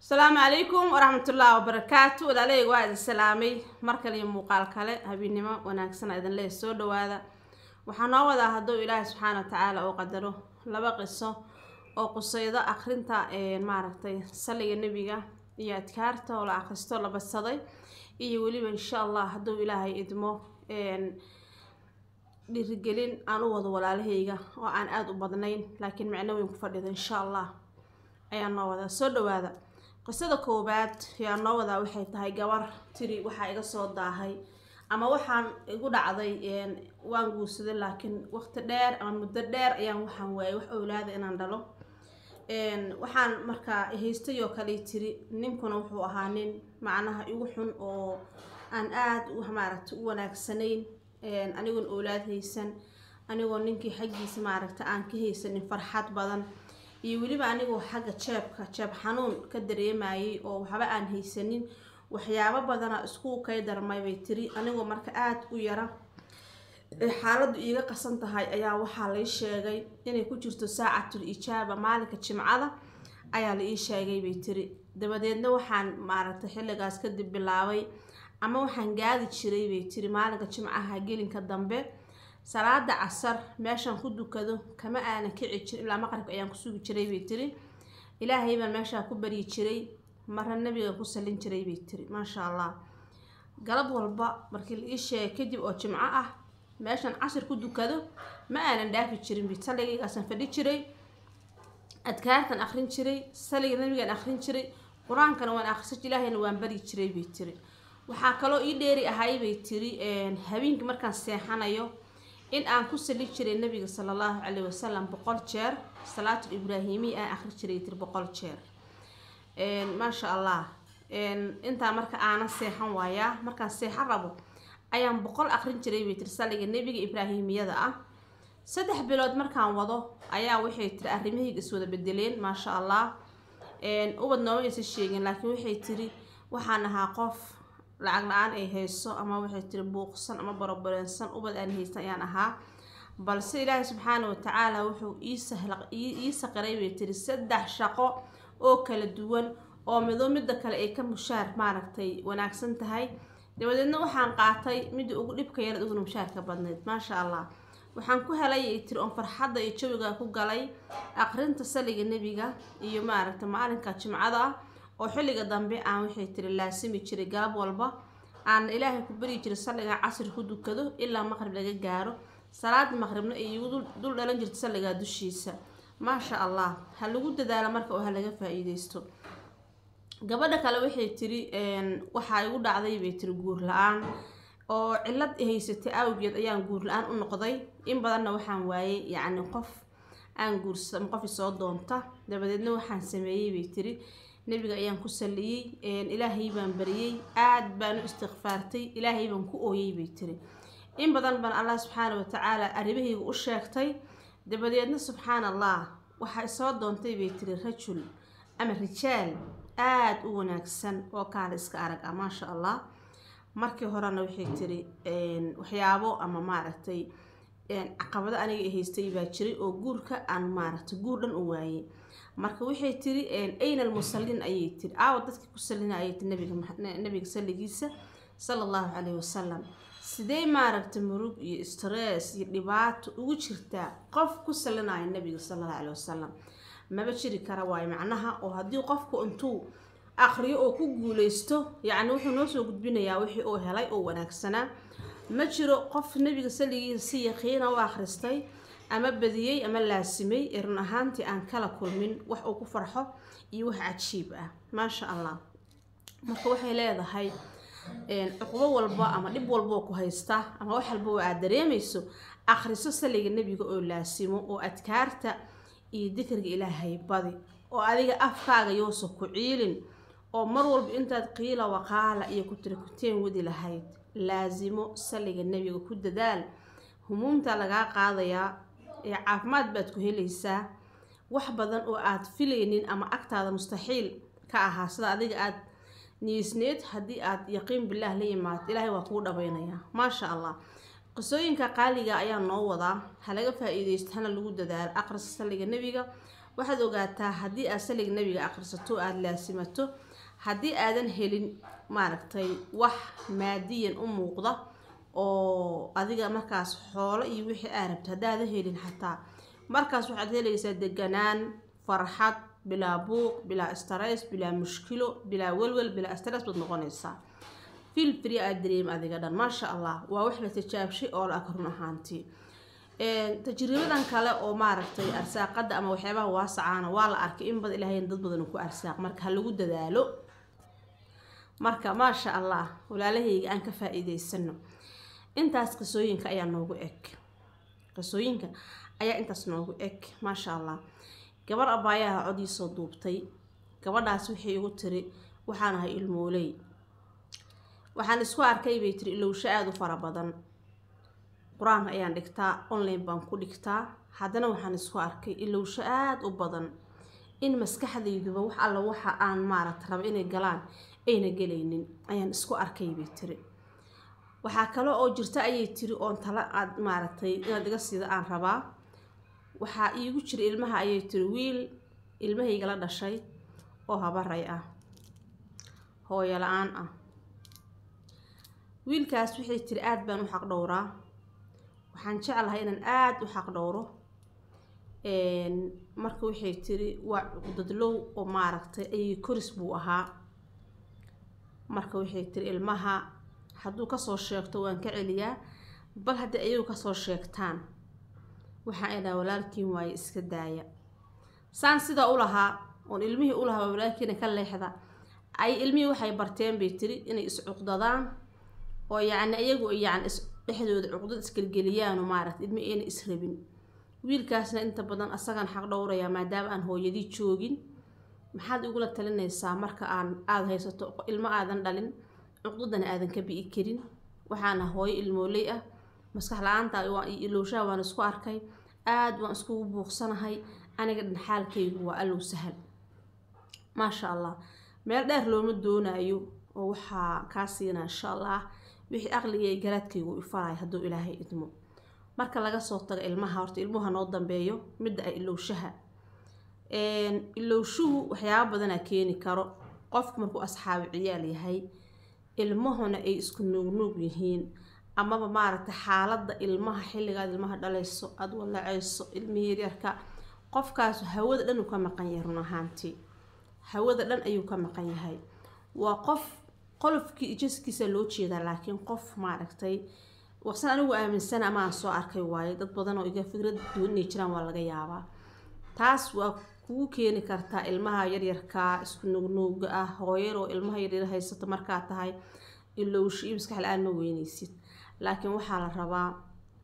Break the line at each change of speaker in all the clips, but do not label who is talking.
Asalaamu calaykum waraxmatullaahi wabarakaatu. Walaaleyga, waa idin salaamay mar kale iyo muuqaal kale. Habeennimo wanaagsan idin leeya, soo dhawaada. Waxaa noo wadaa, hadduu Ilaahay subxaana wa tacaala uu qadaro, laba qiso oo qusaydo akrinta, maaragtay, saliga Nebiga iyo adkaarta oo la akhristo, la badsaday, iyo weliba, insha Allah, hadduu Ilaahay idmo, dhiirigelin aan u wado walaalahayga oo aan aada u badnayn laakiin micno weyn ku fadhido, insha Allah, ayaa noo wadaa. Soo dhawaada. Qisada koowaad ayaa noo wadaa waxay tahay gabar tiri: "Waxaa iga soo daahay ama waxaan igu dhacday, waan guursaday, laakiin waqti dheer ama muddo dheer ayaan waxaan waayay wax owlaada inaan dhalo. Waxaan markaa haystay oo kale," tiri, "ninkuna wuxuu ahaa nin macnaha igu xun oo aan aada maaragtay u wanaagsanayn. Anigoon owlaad haysan, anigoo ninkii xaggiisa, maaragta, aan ka haysanin farxad badan, iyo weliba anigoo xagga jeebka jeeb xanuun ka dareemayay oo waxba aan haysanin, waxyaabo badana isku kay darmay," bay tiri. "Anigoo marka aada u yara xaaladdu iiga qasan tahay ayaa waxaa lay sheegay inay ku jirto saacatul ijaaba, maalinka Jimcada ayaa la ii sheegay," bay tiri. "Dabadeedna waxaan, maaragtay, xilligaas kadib bilaabay ama waxaan gaadi jiray," bay tiri, "maalinka Jimcaha gelinka dambe salaada Casar meeshaan ku dukado kama aanan kici jirin ilaa maqribka ayaan ku sugi jiray," bay tiri. "Ilaahay baan meeshaa ku baryi jiray, marna Nabiga ku salin jiray," bay tiri. Maasha Allah, galab walba markii la ii sheegay kadib oo Jimco ah, meeshaan Casir ku dukado ma aanan dhaafi jirin bi salligaygaasaan fadhi jiray, adkaartan akrin jiray, saliga Nabigaan akrin jiray, Qur-aankana waan akhrisan, Ilaahayna waan baryi jiray," bay tiri. "Waxaa kaloo ii dheeri ahay," bay tiri, "habeenkii markaan seexanayo in aan ku sali jiray Nabiga sala Allahu calayhi wasalam 100 jeer, salaatul Ibraahimiya aan akhri jiray," tiri, "100 jeer." Maasha Allah, intaa marka aanan seexan waayaa, markaan seexan rabo ayaan 100 akrin jiray, bay tiri, saliga Nebiga Ibraahimiyada ah. 3 bilood markaan wado ayaa," waxay tiri, "arrimahayga iswada bedeleen." Maasha Allah, ubad nooma aysan sheegin, laakiin waxay tiri waxaan ahaa qof lacag la-aan ay hayso, ama waxay tiri buuqsan ama barobareensan, ubad aan haysan ayaan ahaa. Balse Ilaahay subxaana watacaala wuxuu ii saqiray, bay tiri, 3 shaqo oo kala duwan oo mido midda kale ay ka mushaar, maaragtay, wanaagsan tahay. Dabadeedna waxaan qaatay midii ugu dhibka yarad uguna mushaarka badnayd. Maasha Allah, waxaan ku helay," ay tiri, "oon farxadda iyo jawiga ku galay aqrinta saliga Nebiga iyo, maaragtay, maalinka Jimcada ah oo xilliga dambe aan," waxay tiri, "laasimi jiray galab walba, aan Ilaahay ku baryi jiray salliga Casir ku dukado ilaa maqrib laga gaaro, salaada maqribna ay igu dul dhalan jirta salligaa dushiisa." Maasha Allah, ha lagu dadaalo marka oo ha laga faa-iideysto. Gabadha kale waxay tiri: "Waxaa igu dhacday," bay tiri, "guur la-aan oo cillad haysatay awgeed ayaan guur la-aan u noqday. In badanna waxaan waayay, yacni, qof aan guursado ama qof isoo doonta. Dabadeedna waxaan sameeyey," bay tiri, "Nebiga ayaan ku saliyey, Ilaahay baan bariyey, aad baan u istikfaartay, Ilaahay baan ku ooyey," bay tiri. "In badan baan Allah subxaana watacaala arrimahayga u sheegtay. Dabadeedna, subxaana Allah, waxaa isoo doontay," bay tiri, "rajul ama rijaal aada u wanaagsan oo kaala iska arag ah." Maasha Allah, markii horena waxay tiri waxyaabo ama, maaragtay, caqabado aniga haystay baa jiray oo guurka aan, maaragtay, guur dhan u waayey. Marka waxay tiri: "Ayna almusalliin?" ayay tiri. "Aawa dadkii ku salina?" ayay tiri, "Nabiga salligiisa sala Allahu calayhi wasalam? Sidee, maaragtay, murug iyo stress iyo dhibaato ugu jirtaa qof ku salinaya Nabiga sala Allahu calayhi wasalam? Maba jiri kara waayo macnaha." Oo haddii qofku intuu aqriyo oo ku guuleysto, yacni, wuxuu noo soo gudbinayaa wixii uu helay oo wanaagsanaa. Ma jiro qof Nebiga salligiisa si yaqiina u akhristay ama badiyey ama laasimay ee run ahaantii aan kala kulmin wax uu ku farxo iyo wax cajiib ah. Maasha Allah, marka waxay leedahay: cuqubo walba ama dhib walba oo ku haysta ama wax walba oo aad dareemayso, akhriso saliga Nebiga oo laasimo oo adkaarta iyo dikriga Ilaahay badi, oo adiga afkaaga yousa ku ciilin, oo mar walba intaad qiila waqaala iyo kutirikuteen wadi lahayd, laasimo saliga Nebiga, ku dadaal. Humuumta lagaa qaadayaa ee caafimaad baad ku helaysaa, wax badan oo aad filaynin ama agtaada mustaxiil ka ahaa sida adiga aad niyeysneed, haddii aad yaqiin bilaah la yimaado, Ilaahay waa kuu dhabaynayaa. Maasha Allah, qisooyinka qaaliga ayaa noo wadaa. Ha laga faa-iideysto, hana lagu dadaalo aqriska saliga Nebiga. Waxaad ogaataa haddii aad salig nabiga akhrisato, aada laasimato, haddii aadan helin maaragtay wax maadiyan u muuqda oo adiga markaas xoolo iyo wixii aad rabto haddaadan helin, xataa markaas waxaad helaysaa deganaan, farxad, bilaa buuq, bilaa stress, bilaa mushkilo, bilaa welwel, bilaa stress baad noqonaysaa. Feel free aad dareem adiga dhan, maasha Allah. Waa wax la tijaabshay oo la arka run ahaantii. Tajribadan kale oo maaragtay arsaaqada ama waxyaabaha waasacaana waa la arkay in badan, Ilaahay dad badan ku arsaaq. Marka ha lagu dadaalo. Marka maasha Allah, walaalahayga, aan ka faa-iideysano. Intaas qisooyinka ayaa noogu eg, qisooyinka ayaa intaas noogu eg, maasha Allah. Gabar abaayaha codiisoo duubtay. Gabadhaas waxay igu tiri, waxaan ahay ilmooley, waxaan isku arkay bay tiri ilowsho aada u fara badan. Qur-aanka ayaan dhigtaa, online baan ku dhigtaa, haddana waxaan isku arkay ilowsho aada u badan, in maskaxdayduba wax alla waxa aan maaragta raba inay galaan ayna gelaynin ayaan isku arkay bay tiri. Waxaa kale oo jirta ayay tiri oon tala aad maaragtay inaad iga siida aan rabaa. Waxaa iigu jira ilmaha ayay tiri wiil ilmahayga la dhashay oo habaray ah, hooyo la-aan ah. Wiilkaas waxay tiri aada baan u xaq dhowraa, waxaan jeclahay inaan aada u xaq dhowro. Marka waxay tiri waa cuqdadlow oo maaragtay ayay koris buu ahaa. Marka waxay tiri ilmaha hadduu kasoo sheegto waan ka celiyaa, bal haddii ayagu kasoo sheegtaan waxaan idhaha walaalkiin waaye, iska daaya. Saan sidaa u lahaa oon ilmihii u lahaa walaalkiina ka leexda, ay ilmihii waxay barteen bay tiri inay iscuqdadaan oo yacni iyagu yacni is dhexdooda cuqdad isgelgeliyaan oo maaragtay ilmi ayna israbin. Wiilkaasna inta badan asagaan xaq dhowrayaa maadaama aan hooyadii joogin. Maxaad igula talinaysaa marka aan aada haysato ilmo aadan dhalin, cuqdadana aadan ka bi'i karin? Waxaana hooyo ilmooley ah, maskax la-aanta iyo ilowshaha waan isku arkay, aada waan iskugu buuqsanahay aniga dhan, xaalkaygu waa allow sahal. Maasha Allah, meel dheer looma doonaayo oo waxaa kaa siinaa insha Allah wixii aqliga iyo garaadkaygu ifaraya hadduu Ilaahay idmo. Marka laga soo tago ilmaha, horta ilmuha noo dambeeyo, midda ay ilowshaha, ilowshuhu waxyaaba badanaa keeni karo. Qofku markuu asxaabi ciyaal yahay, ilmahuna ay isku nuugnuug yihiin, amaba maaragtay xaaladda ilmaha xilligaad ilmaha dhalayso, aada walacayso ilmihii yaryarka, qofkaas hawada dhan uu ka maqan yahay. Run ahaantii hawada dhan ayuu ka maqan yahay. Waa qof qolofkii jaskiisa loo jeedaa, laakiin qof maaragtay waqsan anigu aaminsana ama aan soo arkay waaye. Dad badan oo iga fikrad duwan inay jiraan waa laga yaabaa. Taas waa kugu keeni kartaa ilmaha yaryarkaa isku nuugnuuga ah. Hooyar oo ilmaha yaryar haysato markaa tahay, ilowsho iyo maskax la-aan ma weyneysid, laakiin waxaa la rabaa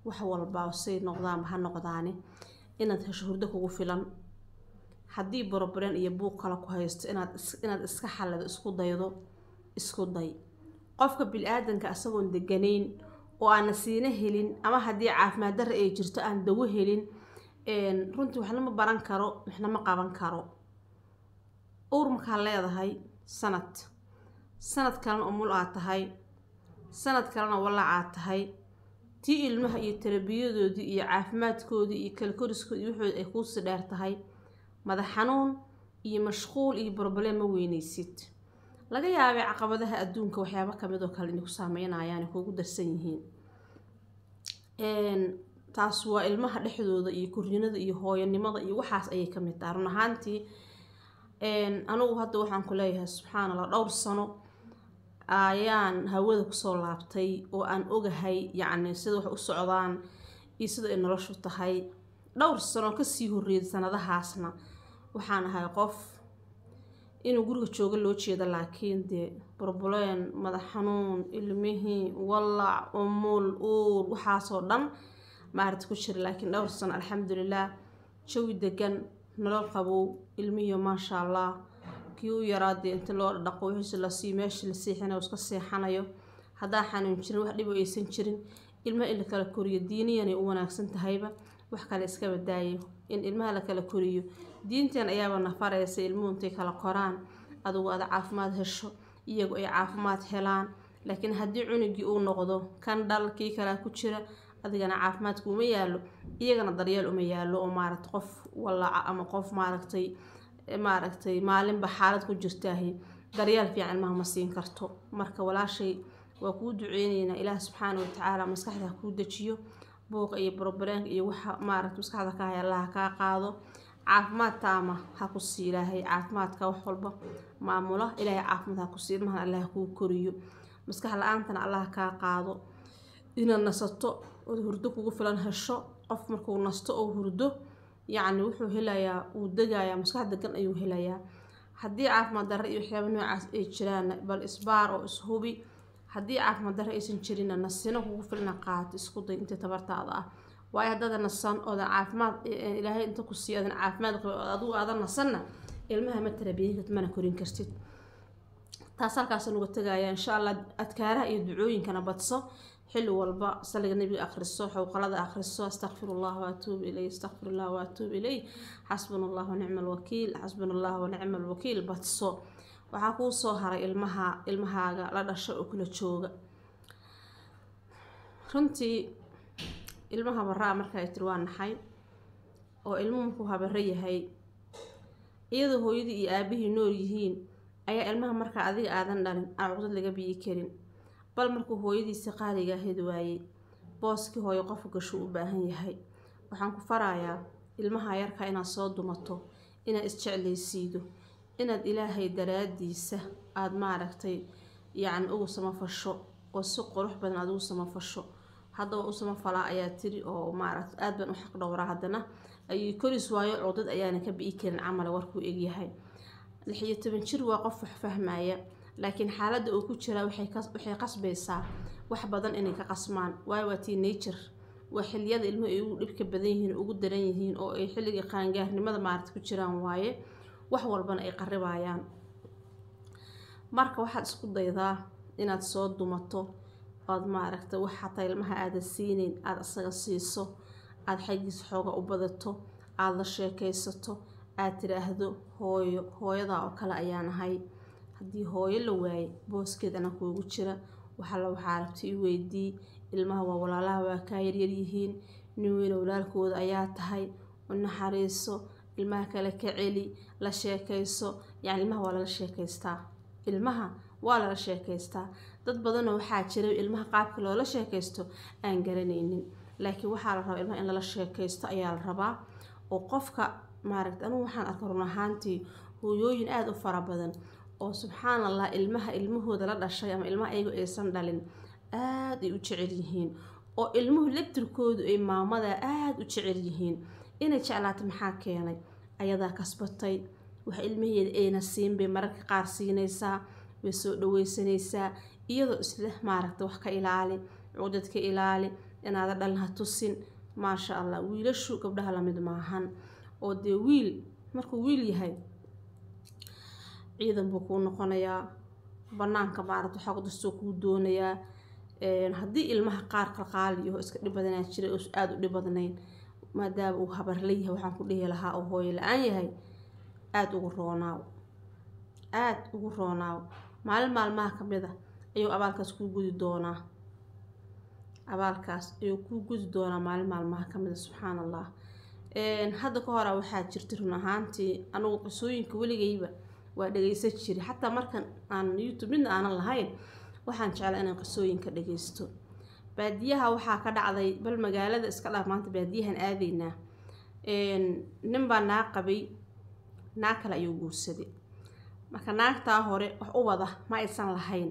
wax walba say noqdaanba ha noqdaane inaad hesho hurdo kugu filan. Haddii borobareen iyo buuq kale ku haysto, inaad iska xallido isku daydo, isku day. Qofka bil-aadanka isagoon deganayn oo aan nasiino helin, ama haddii caafimaad darra ay jirto aan dawo helin, runtii waxna ma baran karo, waxna ma qaban karo. Uur markaa leedahay sanad, sanad kalena umul aad tahay, sanad kalena walaac aad tahay, tii ilmaha iyo tarabiyadoodii iyo caafimaadkoodii iyo kalkoriskoodii waxoodi ay kuusii dheer tahay, madax xanuun iyo mashquul iyo broblem ma weyneysid. Laga yaabay caqabadaha adduunka waxyaabo kamid oo kale inay ku saameynayaan, kuugu darsan yihiin. Taas waa ilmaha dhexdooda iyo korriinada iyo hooyanimada iyo waxaas ayay kamid tahay run ahaantii. Anigu hadda waxaan ku leeyahay subxaan Allah, dhowr sano ayaan hawada kusoo laabtay oo aan ogahay yacni sida wax u socdaan iyo sida ay noloshu tahay. Dhowr sano kasii horreeyay sanadahaasna waxaan ahay qof inuu guriga joogo loo jeeda, laakiin dee burbuleen, madax xanuun, ilmihii, walac, umul, uur, waxaasoo dhan maarata ku jira. Laakiin dhowr sano alxamdulilah jawi degan, nolol qabow, ilmihiyo maasha Allah, kii u yaraa dee inta loo dhaqo wixiisa la siiyo, meesha la seexinayo iska seexanayo, haddaa xanuun jirin, wax dhibo aysan jirin. Ilmaha in la kala koriyo diiniyanay u wanaagsan tahayba, wax kale iska badaayo. In ilmaha la kala koriyo diintan ayaaba nafaraysa. Ilmuhu intay kala koraan, adigu aada caafimaad hesho, iyagu ay caafimaad helaan. Laakiin haddii cunugii uu noqdo kan dhal kii kalaa ku jira, Adigana caafimaadku uma yaallo, iyagana daryeel uma yaallo, oo maaragtay qof walaaca ama qof maaragtay maalinba xaalad ku jirtaahi daryeel fiican ilmaha ma siin karto. Marka walaashay, waa kuu duceyneynaa. Ilaah subxaana watacaala maskaxda ha kuu dejiyo, buuqa iyo problem iyo waxa maaragta maskaxda ka haya Allaha kaa qaado, caafimaad taama ha ku sii. Ilaahay caafimaadka wax walba maamula, Ilaahay caafimaad ha ku sii, ilmahan Allah kuu koriyo, maskax la-aantana Allah kaa qaado. Inaad nasato ood hurdo kugu filan hesho. Qof markuu nasto oo hurdo, yacni wuxuu helayaa, wuu degayaa, maskax degan ayuu helayaa. Haddii caafimaad darre iyo waxyaaba noocaas ay jiraanna, bal isbaar oo ishubi. Haddii caafimaad darre aysan jirinna, nasino kugu filna qaato, isku day intii tabartaada ah. Waayo haddaadan nasan oodan caafimaad Ilaahay inta ku siiyo aadan caafimaad qabin oo adigu aadan nasanna, ilmaha ma tarabiyin kartid mana korin kartid. Taas halkaasaan uga tegaya, insha Allah. Adkaaraha iyo ducooyinkana badso xilli walba, saliga Nebiga akhriso, xowqalada akhriso, "Astaqfirullah wa atuubu ilayh, astaqfirullah wa atuubu ilayh, xasbuna Allah wa nicma alwakiil, xasbuna Allah wa nicma alwakiil" badso. Waxaa kuu soo haray ilmaha, ilmahaaga la dhasho oo kula jooga. Runtii ilmaha baraa marka ay tiri waa naxay, oo ilmuhu markuu habaro yahay, iyadoo hooyadii iyo aabihii nool yihiin, ayaa ilmaha markaa adiga aadan dhalin aan cuqdad laga biyi karin. Bal markuu hooyadiisi qaaliga ahayd waayey, booskii hooyo qof gashuu u baahan yahay. Waxaan ku farayaa ilmaha yarka inaad soo dumato, inaad isjeclaysiido, inaad Ilaahay daraadiisa aada maaragtay yacni ugu samafasho, oo si qurux badan aada ugu samafasho. Hadda waa u samafalaa ayaa tiri, oo maaragta aad baan u xaq dhowraa, haddana ayay koris waayo, cuqdad ayaana ka bi'i karin camal warkuu egyahay. 16 jir waa qof wax fahmaya, laakiin xaaladda uu ku jiraa waxay qasbaysaa wax badan inay ka qasmaan, waayo waa teenager, waa xilliyada ilmuhu ay ugu dhibka badan yihiin, ugu daran yihiin, oo ay xilliga qaangaarnimada maaragta ku jiraan waaye, wax walbana ay qaribayaan. Marka waxaad isku daydaa inaad soo dumato, ood maaragta wax xataa ilmaha aadan siineyn aada isaga siiso, aada xaggiisa xooga u badato, aada la sheekaysato, aada tiraahdo, "Hooyo, hooyadaa oo kale ayaan ahay. Haddii hooyo la waayay, booskeed anaa kuugu jira. Waxalla waxaa rabta i weydii. Ilmaha waa walaalaha, waa kaa yaryar yihiin, nin weyne walaalkooda ayaa tahay. U naxariiso ilmaha, kale ka celi, la sheekayso." Yacni ilmaha waa lala sheekaystaa, ilmaha waa lala sheekaystaa. Dad badanoo waxaa jira ilmaha qaabka loola sheekaysto aan garanaynin, laakiin waxaa la rabaa ilmaha in lala sheekaysto ayaa la rabaa. Oo qofka maaragta, anigu waxaan arkay run ahaantii hooyooyin aada u fara badan oo, subxaan Allah, ilmaha ilmahooda la dhashay ama ilmaha ayagu aysan dhalin aada ay u jecel yihiin, oo ilmuhu laftirkoodu ay maamada aada u jecel yihiin. Inay jeclaato maxaa keenay? Ayadaa kasbatay. Wax ilmaheeda ayna siin bay mararka qaar siinaysaa, way soo dhaweysanaysaa, iyadoo isleh maaragta wax ka ilaali, cuqdad ka ilaali, inaada dhalin ha tusin. Maasha Allah, wiilashu gabdhaha lamid maahan, oo dee wiil markuu wiil yahay ciidan buu kuu noqonayaa, banaanka maaragta waxaa ku dastoo kuu doonayaa. Haddii ilmaha qaar qalqaaliyo iska dhib badanaa jira oo aada u dhib badnayn, maadaama uu habarla yahay, waxaan ku dhihi lahaa oo hooyo la-aan yahay, aada ugu roonaaw, aada ugu roonaaw. Maalin maalmaha kamid a ayuu abaalkaas kuu gudi doonaa, abaalkaas ayuu kuu gudi doonaa maalin maalmaha kamid a. Subxaan Allah, hadda ka hora waxaa jirta, run ahaantii anigu qisooyinka weligayba waa dhageysan jiray, xataa markan aan YouTube midna aanan lahayn waxaan jeclaa inaan qisooyinka dhageysto. Baadiyaha waxaa ka dhacday, bal magaalada iska dhaaf, maanta baadiyahan aadaynaa. Nin baa naag qabay, naag kale ayuu guursaday. Marka naagtaa hore wax u wada ma aysan lahayn.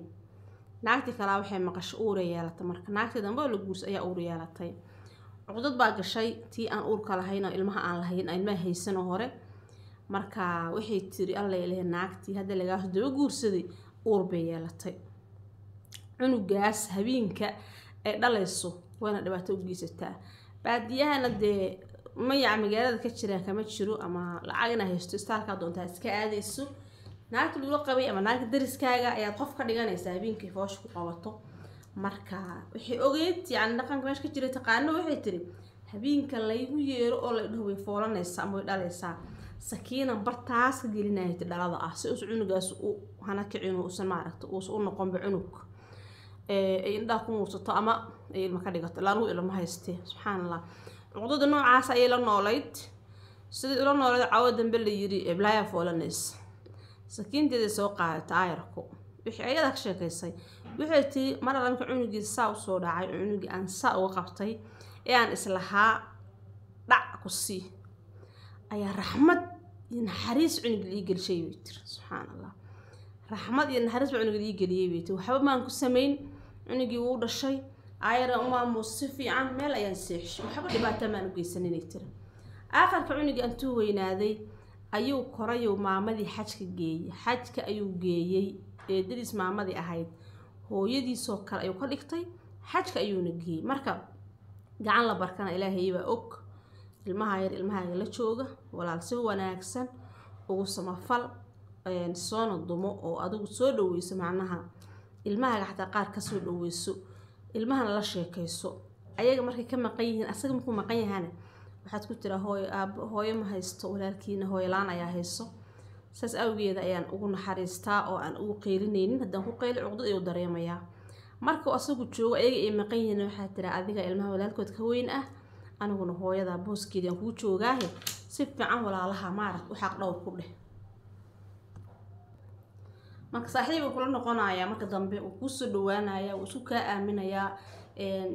Naagtii kalaa waxay maqasho uura yeelatay. Marka naagtii dambe oo la guursa ayaa uur yeelatay. Cuqdad baa gashay tii aan uurka lahayn oo ilmaha aan lahayn, ilmaha haysanoo hore. Marka waxay tiri, "Alla ilahay, naagtii hadda lagaa daba guursaday uur bay yeelatay. Cunugaas habeenka ay dhalayso wayna dhibaato u geysataa." Baadiyahana dee mayaca magaalada ka jiraa kama jiro, ama lacag inaa haysto istaalkaa doontaa iska aadayso. Naagta lagula qabay ama naagta dariskaaga ayaad qof ka dhiganaysaa habeenkii foosha ku qabato. Marka waxay ogeyd, yacni dhaqanka meesha ka jiray taqaano, waxay tiri, "Habeenka laygu yeero oo la dhaho way foolanaysaa ama way dhalaysaa, sakiinan bartaas ka gelinaya dhalada ah, si uusan cunugaas u hana kicin, uusan maaragta uusan u noqonba cunug ay indhaha ku muursato ama Ay ilma ka dhigato ilaa anugu ilma haystee. Subxaan Allah, cuqdada noocaas ayay la noolayd. Sidii ula noolayd, caawo dambe la yiri eblaaya foolanaysa, sakiinteedii soo qaadatay aayarku. Wixii ayadaa ka sheekaysay, waxay tiri mar alla marka cunugii saa usoo dhacay, cunugii aan saa uga qabtay ee aan islahaa dhac ku sii, ayaa raxmad iyo naxariis cunug lii gelishay, bay tiri. Subxaan Allah, raxmad iyo naxariis baa cunug lii geliyey, bay tiri. Waxba maan ku samayn, cunugii wuu dhashay, aayara umaamuus si fiican, meel ayaan seexishay, waxba dhibaata maan u geysaninay tiri. Aakarka cunugii intuu weynaaday ayuu korayuu maamadii xajka geeyey. Xajka ayuu geeyey, eedadiis maamadii ahayd, hooyadiisoo kale ayuu ka dhigtay, xajka ayuuna geeyey. Marka gacan la barkana Ilaahay baa og. Ilmaha yar, ilmahaaga la jooga, walaal, si wanaagsan ugu samafal, soona dumo oo adigu soo dhaweyso. Macnaha ilmahaaga xataa qaar kasoo dhaweyso, ilmahana la sheekayso ayaga markay ka maqan yihiin. Asaga markuu maqan yahana waxaad ku tiraa, hooyo, aabo, hooyo ma haysto, walaalkiina hooyolaan ayaa hayso. Saas awgeeda ayaan ugu naxariistaa oo aan ugu qeylinaynin. Haddaan ku qeyli, cuqdad ayuu dareemayaa. Markuu asagu joogo, ayaga ay maqan yihiin, waxaa tiraa, adiga ilmaha walaalkood ka weyn ah, aniguna hooyada booskeedii aan kuu joogaahe, si fiican walaalaha maaragt u xaq dhowr ku dheh. Marka saaxiib uu kula noqonayaa, marka dambe uu kuusoo dhawaanaya, wuu isku kaa aaminayaa,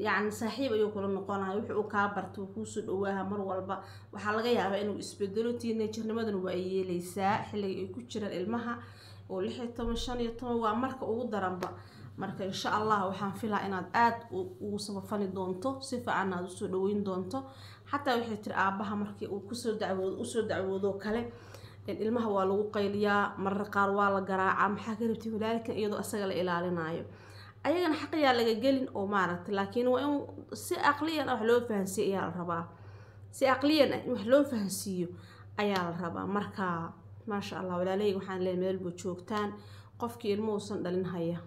yacni saaxiib ayuu kula noqonaya. Wuxuu uu kaa bartay uu kuusoo dhawaaha mar walba. Waxaa laga yaabaa inuu isbedelo, teenagernimaduna waa ay yeeleysaa xilliga ay ku jiraan ilmaha oo 16, 15 waa marka ugu daranba. Marka insha Allah waxaan filaa inaad aada ugu samafali doonto, si fiican aad usoo dhaweyn doonto. Xataa waxay tiri aabaha markii uu kusoo dacwoodo, usoo dacwoodoo kale, ilmaha waa lagu qayliyaa, marar qaar waa la garaacaa, maxaa ka rabtay walaalkan, iyadoo asaga la ilaalinayo, ayagana xaqiyaa laga gelin oo maaragtay. Laakiin waa in si aqliyan ah wax loo fahansiiyo ayaa la rabaa, si aqliyan ah in wax loo fahansiiyo ayaa la rabaa. Marka maasha Allah, walaalahayga, waxaan leeyahay meel buu joogtaan, qofkii ilmuhuusan dhalin haya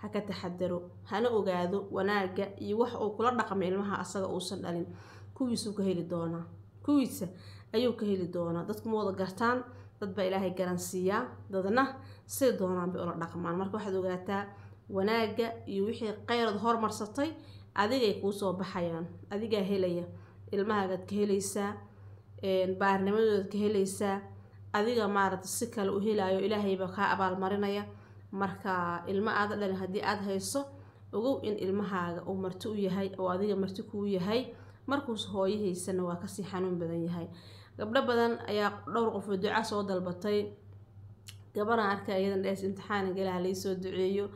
ha ka taxadaro, hana ogaado wanaagga iyo wax uu kula dhaqmay ilmaha asaga uusan dhalin, kuwiisuu ka heli doonaa, kuwiisa ayuu ka heli doonaa. Dadku ma wada gartaan, dad baa Ilaahay garansiiyaa, dadna siday doonaan bay ula dhaqmaan. Marka waxaad ogaataa wanaagga iyo wixii kheyraad hormarsatay adigay kuu soo baxayaan, adigaa helaya, ilmahaagaad ka helaysaa, baarnimadoodaad ka helaysaa, adiga maaragta si kale u helaayo, Ilaahay baa kaa abaalmarinaya. Marka ilmo aada dhalin haddii aada hayso, ogow in ilmahaaga uu marti u yahay oo adiga marti kuu yahay. Markuus hooyo haysana waa kasii xanuun badan yahay. Gabdho badan ayaa dhowr qof oo duca soo dalbatay. Gabaraan arkay iyadan dhees imtixaan gala, halaisoo duceeyo.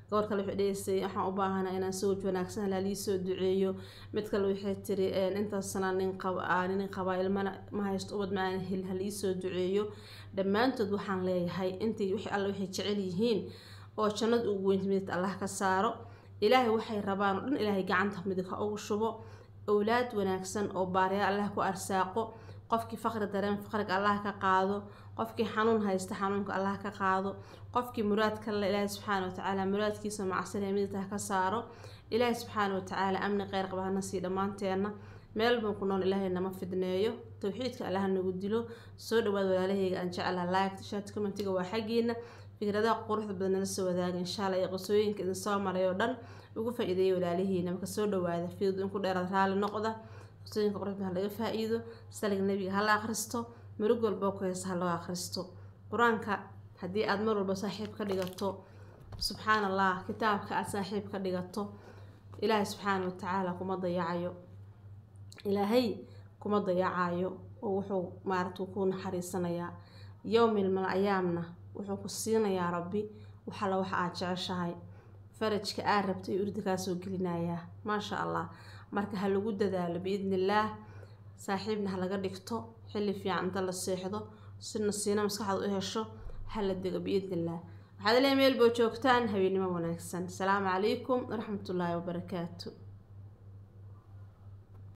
Gabar kale waxay dhehaysay, waxaan u baahanaa inaan sawj wanaagsan, halaa liisoo duceeyo. Mid kale waxay tiri, intaas sana nin qab nin qabaa, ilmana ma haysto, ubad ma aan helin, haliisoo duceeyo. Dhammaantood waxaan leeyahay intay wixii alle waxay jecel yihiin oo jannada ugu weynta midta Allah ka saaro. Ilaahay waxay rabaan oo dhan Ilaahay gacanta midig ha ugu shubo. Owlaad wanaagsan oo baariyaal Allah ku arsaaqo. Qofkii faqri dareen, faqriga Allah ka qaado. Qofkii xanuun haysta, xanuunka Allah ka qaado. Qofkii muraad kale, Ilaahay subxaana watacaala muraadkiisa macsanee midta ha ka saaro. Ilaahay subxaana watacaala amni kheyr qaba hana sii dhammaanteenna meel baan ku nool. Ilaahay nama fidneeyo, towxiidka Allah nagu dilo. Soo dhawaad walaalahayga aan jeclaha, like, chat, commentiga waa xaggiina. Fikradaha quruxda badan nala soo wadaaga insha Allah, iyo qisooyinka idin soo maray oo dhan ugu faa'iideeyay walaalihiina. Marka soo dhawaada, fiidu in ku dheeraad, raali noqda. Qisooyinka quruxda badan laga faa'iido, saliga Nabiga hala akhristo, murug walba ku haysta ha loo akhristo Qur-aanka. Haddii aad mar walba saaxiib ka dhigato, subxaan Allah, kitaabka aad saaxiib ka dhigato, Ilaahay subxaana watacaala kuma dayacayo, Ilaahay kuma dayacayo oo wuxuu maaragta ku naxariisanayaa yowmil mal ayaamna, wuxuu ku siinayaa Rabbi waxalla waxa aad jeceshahay, farajka aad rabto iyo urda kaa soo gelinayaa, maasha Allah. Marka ha lagu dadaalo biidni illaah, saaxiibna ha laga dhigto, xilli fiican inta la seexdo si nasiino maskaxda u hesho, ha la dego biidni illaah. Waxaad leeyahay meel boo joogtaan, habeennimo wanaagsan. Asalaamu calaykum waraxmatullaahi wabarakaatu.